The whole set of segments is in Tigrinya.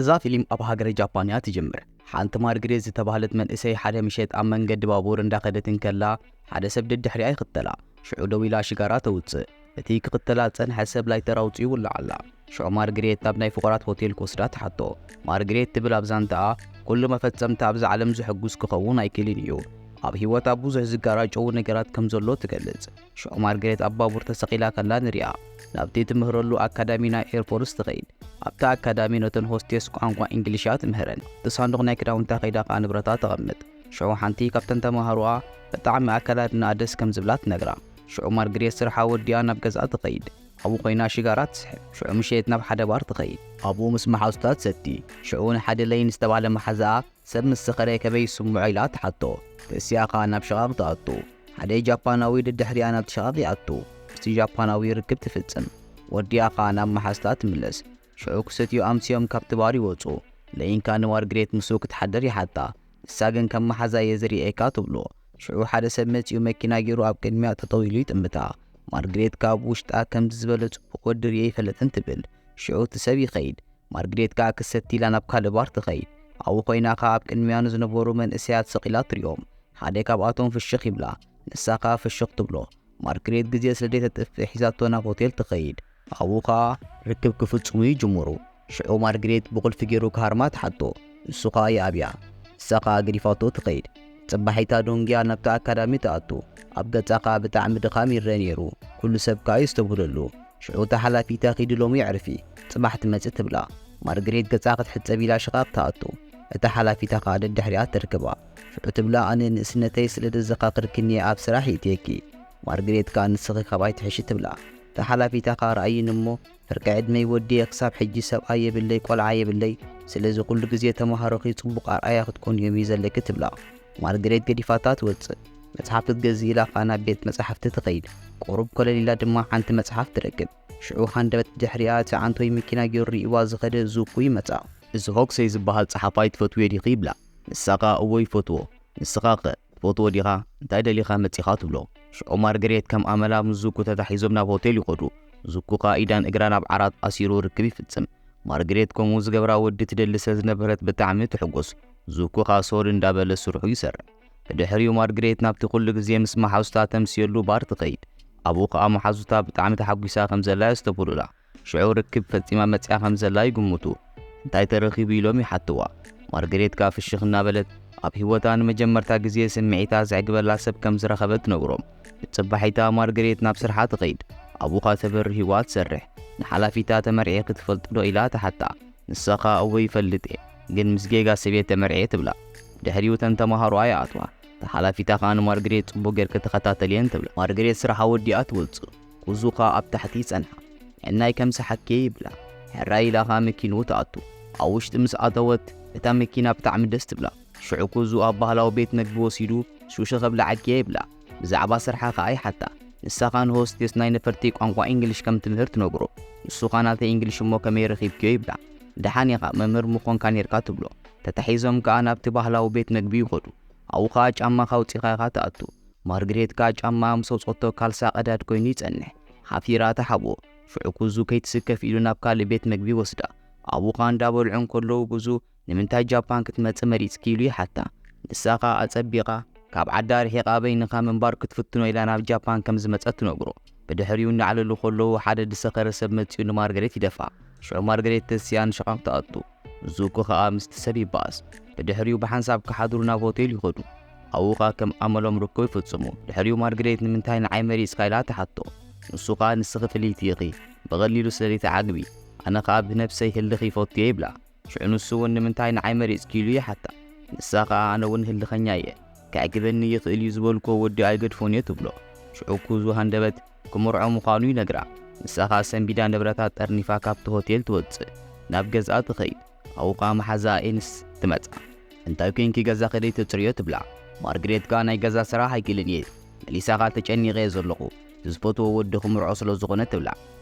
እዛ ፊልም ኣብ ሃገረ ጃፓን እያ ትጅምር። ሓንቲ ማርግሬት ዝተባህለት መንእሰይ ሓደ ምሸት ኣብ መንገዲ ባቡር እንዳኸደት እንከላ ሓደ ሰብ ደድሕሪኣ ይኽተላ። ሽዑ ደው ኢላ ሽጋራ ተውጽእ። እቲ ክኽተላ ዝጸንሐ ሰብ ላይተር ኣውጺኡ ይውልዓላ። ሽዑ ማርግሬት ናብ ናይ ፍቑራት ሆቴል ክወስዳ ትሓቶ። ማርግሬት ትብል ኣብ ዛንታኣ፣ ኩሉ መፈጸምታ ኣብዛ ዓለም ዘሐጉስ ክኸውን ኣይክእልን እዩ። ኣብ ህይወታ ብዙሕ ዝጋራጨዉ ነገራት ከም ዘሎ ትገልጽ። ሽዑ ማርግሬት ኣብ ባቡር ተሰቒላ ከላ ንሪኣ። ናብቲ ትምህረሉ ኣካዳሚ ናይ ኤርፎርስ ትኸይድ። ኣብቲ ኣካዳሚ ነተን ሆስቴስ ቋንቋ እንግሊሽ እያ ትምህረን። እቲ ሳንዱቕ ናይ ክዳውንታ ከይዳ ከኣ ንብረታ ተቐምጥ። ሽዑ ሓንቲ ካብተን ተማሃሮኣ ብጣዕሚ ኣከዳድናኣ ደስ ከም ዝብላ ትነግራ። ሽዑ ማርግሬት ስርሓ ወዲኣ ናብ ገዝኣ ትኸይድ። ኣብኡ ኮይና ሽጋራ ትስሕብ። ሽዑ ምሸት ናብ ሓደ ባር ትኸይድ። ኣብኡ ምስ መሓዙታ ትሰቲ። ሽዑ ንሓደ ለይን ዝተባህለ መሓዛኣ ሰብ ምስ ሰኸረ ከመይ ይስምዖ ኢላ ትሓቶ። ርእሲኣ ኸኣ ናብ ሸቓቕ ትኣቱ። ሓደ ጃፓናዊ ደድሕሪኣ ናብቲ ሸቓቕ ይኣቱ። ምስቲ ጃፓናዊ ርክብ ትፍጽም። ወዲኣ ኸኣ ናብ መሓዝታ ትምለስ። ሽዑ ክሰትዩ ኣምስዮም ካብቲ ባር ይወጹ። ለይን ከኣ ንማርግሬት ምስኡ ክትሓድር ይሓታ። ንሳ ግን ከም መሓዛ እየ ዝርእየካ ትብሎ። ሽዑ ሓደ ሰብ መጺኡ መኪና ገይሩ ኣብ ቅድሚኣ ጠጠው ኢሉ ይጥምታ። ማርግሬት ከኣ ኣብ ውሽጣ ከምዚ ዝበለ ጽቡቕ ወዲ ርእየ ኣይፈልጥን ትብል። ሽዑ እቲ ሰብ ይኸይድ። ማርግሬት ከኣ ክሰቲ ኢላ ናብ ካልእ ባር ትኸይድ። ኣብኡ ኮይና ከኣ ኣብ ቅድሚኣ ንዝነበሩ መንእሰያት ስቕ ኢላ ትሪኦም። ሓደ ካብኣቶም ፍሽኽ ይብላ። ንሳ ከኣ ፍሽኽ ትብሎ። ማርግሬት ግዜ ስለ ዘይተጥፍእ ሒዛቶ ናብ ሆቴል ትኸይድ። ኣብኡ ከኣ ርክብ ክፍጽሙ ይጅምሩ። ሽዑ ማርግሬት ብቑልፊ ገይሩ ክሃርማ ትሓቶ። ንሱ ከኣ ይኣብያ። ንሳ ከኣ ገዲፋቶ ትኸይድ። ጽባሒታ ዶንግያ ናብቲ ኣካዳሚ ትኣቱ። ኣብ ገጻ ከኣ ብጣዕሚ ድኻም ይረአ ነይሩ። ኩሉ ሰብ ከኣ የስተብህለሉ። ሽዑ እታ ሓላፊታ ኪዲ ሎሚ የዕርፊ፣ ጽባሕ ትመጽእ ትብላ። ማርግሬት ገጻ ክትሕጸብ ኢላ ሽቓቕ ትኣቱ። እታ ሓላፊታ ከኣ ደድሕሪኣ ትርክባ። ሽዑ ትብላ ኣነ ንእስነተይ ስለ ዘዘኻኽርክኒ ኣብ ስራሕ የእትየኪ። ማርግሬት ከኣ ንስኺ ካባይ ትሕሺ ትብላ። እታ ሓላፊታ ከኣ ረኣይኒ እሞ ፍርቂ ዕድመይ ወዲየ ክሳብ ሕጂ ሰብኣይ የብለይ ቆልዓ የብለይ፣ ስለዚ ኩሉ ግዜ ተማሃሮኺ ጽቡቕ ኣርኣያ ክትኮኒ እዮም እዩ ዘለኪ ትብላ። ማርግሬት ገዲፋታ ትወጽእ። መጽሓፍ ክትገዝእ ኢላ ከኣ ናብ ቤት መጻሕፍቲ ትኸይድ። ቁሩብ ኮለል ኢላ ድማ ሓንቲ መጽሓፍ ትረክብ። ሽዑ ሃንደበት ብድሕሪኣ እቲ ዓንቶይ መኪና ገይሩ ርእይዋ ዝኸደ ዙኩ ይመጻ። እዚ ሆክሰይ ዝበሃል ጸሓፋይ ትፈትውዮ ዲኺ ይብላ። ንሳ ከኣ እወ ይፈትዎ። ንስኻኸ ትፈትዎ ዲኻ? እንታይ ደሊኻ መጺኻ ትብሎ። ሽዑ ማርግሬት ከም ኣመላ ምስ ዙኩ ተታሒዞም ናብ ሆቴል ይኸዱ። ዙኩ ከኣ ኢዳን እግራን ኣብ ዓራት ኣሲሩ ርክብ ይፍጽም። ማርግሬት ከምኡ ዝገብራ ወዲ ትደሊ ስለ ዝነበረት ብጣዕሚ ትሕጎስ። ዙኩ ከኣ ሶሪ እንዳበለ ስርሑ ይሰርሕ። ብድሕሪኡ ማርግሬት ናብቲ ኩሉ ግዜ ምስ መሓዙታ ተምስየሉ ባር ትኸይድ። ኣብኡ ከኣ መሓዙታ ብጣዕሚ ተሓጒሳ ከም ዘላ የስተብህሉላ። ሽዑ ርክብ ፈጺማ መጺኣ ከም ዘላ ይግምቱ። እንታይ ተረኺቡ ኢሎም ይሓትዋ። ማርግሬት ከኣ ፍሽኽ እናበለት ኣብ ህይወታ ንመጀመርታ ግዜ ስምዒታ ዘዕግበላ ሰብ ከም ዝረኸበት ትነግሮም። ብጽባሒታ ማርግሬት ናብ ስርሓ ትኸይድ። ኣብኡ ከኣ ተበርሂዋ ትሰርሕ። ንሓላፊታ ተመርዒኺ ትፈልጢ ዶ ኢላ ትሓታ። ንሳ ከኣ እወ ይፈልጥ እየ፣ ግን ምስ ጌጋ ሰብ እየ ተመርዕየ ትብላ። ድሕሪኡ እተን ተማሃሮኣ ይኣትዋ። እታ ሓላፊታ ከኣ ንማርግሬት ጽቡቕ ጌርኪ ተኸታተልየን ትብላ። ማርግሬት ስርሓ ወዲኣ ትወጽእ። ኩዙ ከኣ ኣብ ታሕቲ ይጸንሓ። ሕናይ ከም ሰሓኬ ይብላ። ሕራይ ኢላ ከኣ መኪንኡ ትኣቱ። ኣብ ውሽጢ ምስ ኣተወት እታ መኪና ብጣዕሚ ደስ ትብላ። ሽዑ ኩዙ ኣብ ባህላዊ ቤት መግቢ ወሲዱ ሹሸ ከብልዓኪ እየ ይብላ። ብዛዕባ ስርሓ ከኣ ይሓታ። ንሳ ከኣ ንሆስቴስ ናይ ነፈርቲ ቋንቋ ኢንግሊሽ ከም ትምህር ትነግሮ። ንሱ ከኣ ናተይ ኢንግሊሽ እሞ ከመይ ረኺብክዮ ይብላ። ደሓን ኢኻ መምህር ምኾንካ ኔርካ ትብሎ። ተታሒዞም ከኣ ናብቲ ባህላዊ ቤት መግቢ ይኸዱ። ኣብኡ ከኣ ጫማኻ ኣውጺኻ ኢኻ ትኣቱ። ማርግሬት ከኣ ጫማኣ ምስ ኣውጸቶ ካልሳ ቀዳድ ኮይኑ ይጸንሕ። ሓፊራ ትሓብኦ። ሽዑ ኩዙ ከይትስከፍ ኢሉ ናብ ካልእ ቤት መግቢ ይወስዳ። ኣብኡ ከኣ እንዳበልዑ እንከለዉ ኩዙ ንምንታይ ጃፓን ክትመጽእ መሪጽኪ ኢሉ ይሓታ። ንሳ ከኣ ኣጸቢቓ ካብ ዓዳ ርሒቓ በይንኻ ምንባር ክትፍትኖ ኢላ ናብ ጃፓን ከም ዝመጸት ትነግሮ። ብድሕሪኡ እናዕለሉ ከለዉ ሓደ ዝሰኸረ ሰብ መጺኡ ንማርገሬት ይደፍኣ። ሽዑ ማርገሬት ተሲኣ ንሽቓቕ ትኣቱ። ዙኩ ከኣ ምስቲ ሰብ ይበኣስ። ብድሕሪኡ ብሓንሳብ ክሓድሩ ናብ ሆቴል ይኸዱ። ኣብኡ ከኣ ከም ኣመሎም ርክብ ይፍጽሙ። ድሕሪኡ ማርገሬት ንምንታይ ንዓይ መሪጽካ ኢላ ትሓቶ። ንሱ ከኣ ንስኺ ፍልይቲ ኢኺ፣ ብቐሊሉ ስለ ዘይትዓግቢ፣ ኣነ ከኣ ብነብሰይ ህልኽ ይፈቱ እየ ይብላ። ሽዑ ንሱ እውን ንምንታይ ንዓይ መሪጽኪ ኢሉ ይሓታ። ንሳ ከኣ ኣነ እውን ህልኸኛ እየ፣ ከዕግበኒ ይኽእል እዩ ዝበልክዎ ወዲ ኣይገድፎን እየ ትብሎ። ሽዑ ኩዙ ሃንደበት ክምርዖ ምዃኑ ይነግራ። ንሳ ከኣ ሰንቢዳ ንብረታ ጠርኒፋ ካብቲ ሆቴል ትወጽእ፣ ናብ ገዝኣ ትኸይድ። ኣብኡ ከኣ መሓዛኣ ኤንስ ትመጻ። እንታይ ኮንኪ ገዛኺ ደይተጽርዮ ትብላ። ማርግሬት ከኣ ናይ ገዛ ስራሕ ኣይክእልን እየ፣ መሊሳ ከኣ ተጨኒቐ እየ ዘለኹ፣ ዝፈትዎ ወዲ ክምርዖ ስለ ዝኾነ ትብላ።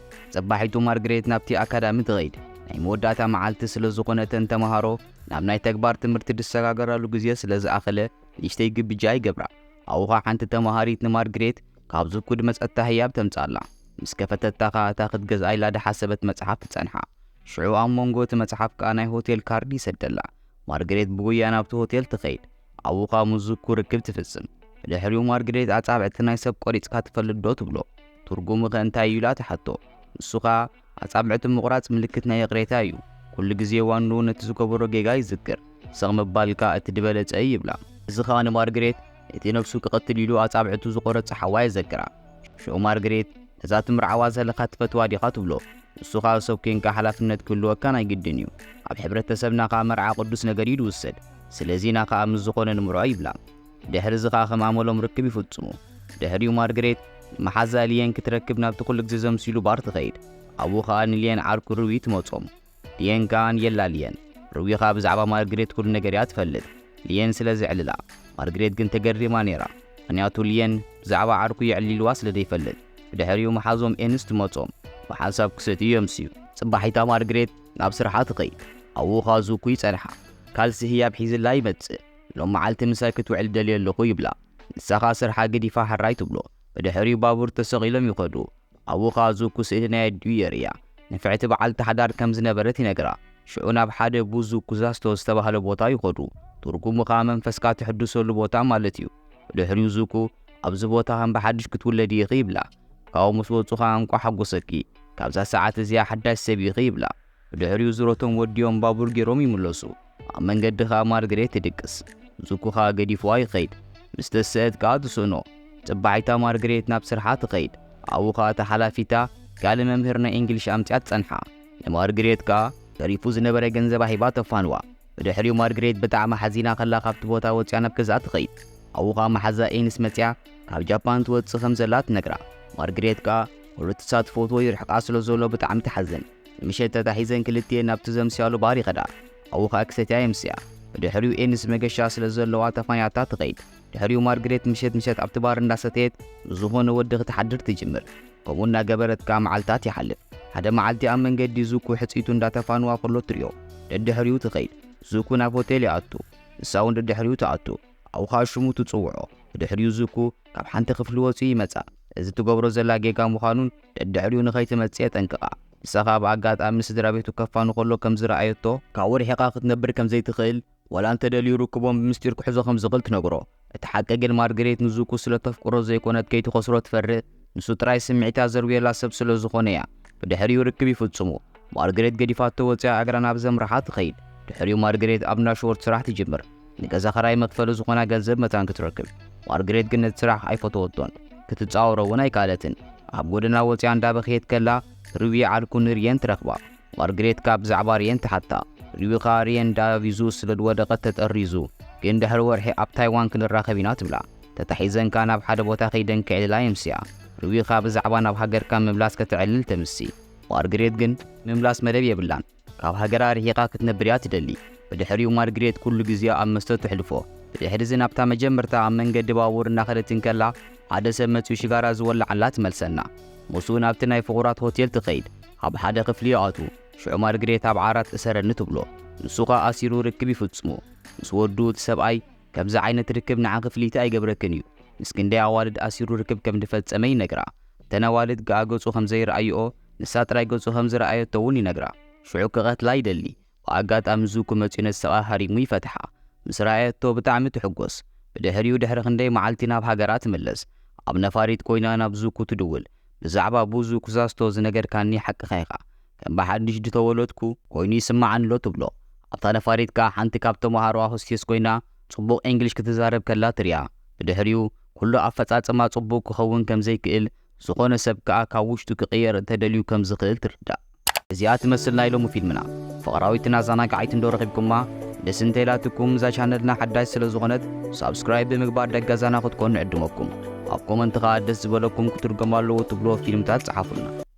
ጽባሒቱ ማርግሬት ናብቲ ኣካዳሚ ትኸይድ። ናይ መወዳእታ መዓልቲ ስለ ዝኾነ እተን ተመሃሮ ናብ ናይ ተግባር ትምህርቲ ዝሰጋገራሉ ግዜ ስለ ዝኣኸለ ንእሽተይ ግብጃ ይገብራ። ኣብኡ ከኣ ሓንቲ ተመሃሪት ንማርግሬት ካብ ዙኩ ዝመጸታ ህያብ ተምጽኣላ። ምስ ከፈተታ ከኣ እታ ክትገዝኣ ኢላ ዝሓሰበት መጽሓፍ ትጸንሓ። ሽዑ ኣብ መንጎ እቲ መጽሓፍ ከኣ ናይ ሆቴል ካርድ ይሰደላ። ማርግሬት ብጉያ ናብቲ ሆቴል ትኸይድ። ኣብኡ ከኣ ምስ ዙኩ ርክብ ትፍጽም። ብድሕሪኡ ማርግሬት ኣጻብዕቲ ናይ ሰብ ቆሪጽካ ትፈልጥ ዶ ትብሎ። ትርጉሙ ከ እንታይ እዩ ኢላ ትሓቶ። ንሱ ከኣ ኣጻብዕቲ ምቑራጽ ምልክት ናይ ይቕሬታ እዩ። ኩሉ ግዜ ዋንኡ ነቲ ዝገበሮ ጌጋ ይዝክር። ስቕ ምባል ከኣ እቲ ዝበለጸ እዩ ይብላ። እዚ ከኣ ንማርግሬት እቲ ነብሱ ክቐትል ኢሉ ኣጻብዕቱ ዝቖረጸ ሓዋ የዘክራ። ሽዑ ማርግሬት ነዛ ትምርዓዋ ዘለኻ ትፈትዋ ዲኻ ትብሎ። ንሱ ከኣ ሰብ ኬንካ ሓላፍነት ክህልወካ ናይ ግድን እዩ። ኣብ ሕብረተሰብና ከኣ መርዓ ቅዱስ ነገር እዩ ዝውሰድ። ስለዚና ከኣ ምስ ዝኾነ ንምርዖ ይብላ። ድሕሪ እዚ ከኣ ከም ኣመሎም ርክብ ይፍጽሙ። ድሕሪኡ ማርግሬት ንመሓዛ ሊየን ክትረክብ ናብቲ ኩሉ ግዜ ዘምስሉ ባር ትኸይድ። ኣብኡ ከኣ ንሊየን ዓርኩ ርዊ ትመጾም። ሊየን ከኣ ንየላ ሊየን። ርዊ ከኣ ብዛዕባ ማርግሬት ኩሉ ነገር እያ ትፈልጥ። ሊየን ስለ ዘዕልላ። ማርግሬት ግን ተገሪማ ነይራ። ምኽንያቱ ሊየን ብዛዕባ ዓርኩ የዕሊልዋ ስለ ዘይፈልጥ። ብድሕሪኡ መሓዞም ኤንስ ትመጾም። ብሓንሳብ ክሰትዩ የምስዩ። ጽባሒታ ማርግሬት ናብ ስርሓ ትኸይድ። ኣብኡ ከኣ ዙኩ ይጸንሓ። ካልሲ ህያብ ሒዝላ ይመጽእ። ሎም መዓልቲ ምሳይ ክትውዕል ደልየ ኣለኹ ይብላ። ንሳ ከኣ ስርሓ ገዲፋ ሕራይ ትብሎ። ብድሕሪኡ ባቡር ተሰቒሎም ይኸዱ። ኣብኡ ከኣ ዙኩ ስእሊ ናይ ኣዲኡ የርእያ። ንፍዕቲ በዓልቲ ሓዳር ከም ዝነበረት ይነግራ። ሽዑ ናብ ሓደ ቡዙ ኩዛስቶ ዝተባህለ ቦታ ይኸዱ። ትርጉሙ ከኣ መንፈስካ ትሕድሰሉ ቦታ ማለት እዩ። ብድሕሪኡ ዙኩ ኣብዚ ቦታ ከም ብሓድሽ ክትውለዲ ኢኺ ይብላ። ካብኡ ምስ ወጹ ከኣ እንቋዕ ሓጎሰኪ። ካብዛ ሰዓት እዚኣ ሓዳሽ ሰብ ኢኺ ይብላ። ብድሕሪኡ ዙረቶም ወዲኦም ባቡር ገይሮም ይምለሱ። ኣብ መንገዲ ከኣ ማርግሬት ትድቅስ። ዙኩ ከኣ ገዲፍዋ ይኸይድ። ምስ ተስአት ከኣ ትስእኖ። ጽባሒታ ማርግሬት ናብ ስርሓ ትኸይድ። ኣብኡ ከኣ እታ ሓላፊታ ካልእ መምህር ናይ እንግሊሽ ኣምጺኣ ትጸንሓ። ንማርግሬት ከኣ ተሪፉ ዝነበረ ገንዘባ ሂባ ተፋንዋ። ብድሕሪኡ ማርግሬት ብጣዕሚ ሓዚና ከላ ካብቲ ቦታ ወጺኣ ናብ ገዝኣ ትኸይድ። ኣብኡ ከኣ መሓዛ ኤንስ መጺኣ ካብ ጃፓን ትወጽእ ከም ዘላ ትነግራ። ማርግሬት ከኣ ኩሉ እቲ እሳ ትፈትዎ ይርሕቃ ስለ ዘሎ ብጣዕሚ ትሓዝን። ንምሸት ተታሒዘን ክልቲኤን ናብቲ ዘምስያሉ ባር ይኸዳ። ኣብኡ ከኣ ክሰትያ የምስያ። ብድሕሪኡ ኤንስ መገሻ ስለ ዘለዋ ተፋንያታ ትኸይድ። ድሕሪኡ ማርግሬት ምሸት ምሸት ኣብቲ ባር እንዳሰተየት ንዝኾነ ወዲ ክትሓድር ትጅምር። ከምኡ እናገበረት ከኣ መዓልታት ይሓልፍ። ሓደ መዓልቲ ኣብ መንገዲ ዙኩ ሕጽይቱ እንዳተፋንዋ ከሎ ትሪኦ። ደድሕሪኡ ትኸይድ። ዙኩ ናብ ሆቴል ይኣቱ። ንሳ እውን ደድሕሪኡ ትኣቱ። ኣብኡ ከኣ ሽሙ ትጽውዖ። ብድሕሪኡ ዙኩ ካብ ሓንቲ ክፍሊ ወጺኡ ይመጻ። እዚ ትገብሮ ዘላ ጌጋ ምዃኑን ደድሕሪኡ ንኸይትመጽእ የጠንቅቓ። ንሳ ከኣ ብኣጋጣሚ ስድራ ቤቱ ከፋኑ ከሎ ከም ዝረኣየቶ፣ ካብኡ ርሒቓ ክትነብር ከም ዘይትኽእል፣ ዋላ እንተ ደልዩ ርክቦም ብምስጢር ክሕዞ ከም ዝኽእል ትነግሮ። እቲ ሓቂ ግን ማርግሬት ንዙኩ ስለ ተፍቅሮ ዘይኮነት ከይትኸስሮ ትፈርህ፣ ንሱ ጥራይ ስምዒታ ዘርውየላ ሰብ ስለ ዝኾነ እያ። ብድሕሪኡ ርክብ ይፍጽሙ። ማርግሬት ገዲፋቶ ወጺኣ እግራ ናብ ዘምርሓ ትኸይድ። ድሕሪኡ ማርግሬት ኣብ ናሽወርት ስራሕ ትጅምር። ንገዛ ኸራይ መኽፈሊ ዝኾና ገንዘብ መታን ክትረክብ። ማርግሬት ግን ነቲ ስራሕ ኣይፈተወቶን። ክትጻወሮ እውን ኣይከኣለትን። ኣብ ጎደና ወጺኣ እንዳበኸየት ከላ ርዊ ዓርኩ ንርየን ትረኽባ። ማርግሬት ከኣ ብዛዕባ ርየን ትሓታ። ርዊ ከኣ ርየን ዳቪዙ ስለ ዝወደቐት ተጠሪዙ፣ ግን ድሕሪ ወርሒ ኣብ ታይዋን ክንራኸብ ኢና ትብላ። ተታሒዘን ከኣ ናብ ሓደ ቦታ ከይደን ከዕልላ የምስያ። ርዊ ከኣ ብዛዕባ ናብ ሃገርካ ምምላስ ከተዕልል ተምሲ። ማርግሬት ግን ምምላስ መደብ የብላን። ካብ ሃገራ ርሒቓ ክትነብር እያ ትደሊ። ብድሕሪኡ ማርግሬት ኩሉ ግዜኣ ኣብ መስተ ተሕልፎ። ብድሕሪ እዚ ናብታ መጀመርታ ኣብ መንገዲ ባቡር እናኸደት እንከላ ሓደ ሰብ መጺኡ ሽጋራ ዝወልዓላ ትመልሰና። ምስኡ ናብቲ ናይ ፍቑራት ሆቴል ትኸይድ። ኣብ ሓደ ክፍሊ ይኣትዉ። ሽዑ ማርግሬት ኣብ ዓራት እሰረኒ ትብሎ። ንሱ ኸኣ ኣሲሩ ርክብ ይፍጽሙ። ምስ ወዱ እቲ ሰብኣይ ከምዚ ዓይነት ርክብ ንዓኺ ፍልይቲ ኣይገብረክን እዩ። ምስ ክንደይ ኣዋልድ ኣሲሩ ርክብ ከም ዝፈጸመ ይነግራ። እተን ኣዋልድ ገኣ ገጹ ከም ዘይረኣይኦ፣ ንሳ ጥራይ ገጹ ከም ዝረኣየቶ እውን ይነግራ። ሽዑ ክቐትላ ይደሊ። ብኣጋጣሚ ዙኩ መጺኡ ነቲ ሰብኣይ ሃሪሙ ይፈትሓ። ምስ ረኣየቶ ብጣዕሚ ትሕጎስ። ብድሕሪኡ ድሕሪ ክንደይ መዓልቲ ናብ ሃገራ ትምለስ። ኣብ ነፋሪት ኮይና ናብ ዙኩ ትድውል። ብዛዕባ ቡዙ ኩዛስቶ ዝነገርካኒ ሓቅኻ ኢኻ። ከም ብሓድሽ ዝተወለድኩ ኮይኑ ይስምዓኒ ኣሎ ትብሎ። ኣብታ ነፋሪት ከኣ ሓንቲ ካብ ተመሃሮኣ ሆስቴስ ኮይና ጽቡቕ እንግሊሽ ክትዛረብ ከላ ትሪኣ። ብድሕሪኡ ኩሉ ኣፈጻጽማ ጽቡቕ ክኸውን ከም ዘይክእል፣ ዝኾነ ሰብ ከኣ ካብ ውሽጡ ክቕየር እንተደልዩ ከም ዝኽእል ትርዳእ። እዚኣ ትመስል ናይ ሎሚ ፊልምና። ፍቕራዊትን ኣዘናጋዒትን ዶ ረኺብኩማ? ደስ እንተኢላትኩም እዛ ቻነልና ሓዳሽ ስለ ዝኾነት ሳብስክራይብ ብምግባር ደገዛና ክትኮኑ ንዕድመኩም። ኣብ ኮመንት ከኣ ደስ ዝበለኩም ክትርጎም ኣለዎ ትብልዎ ፊልምታት ጸሓፉልና።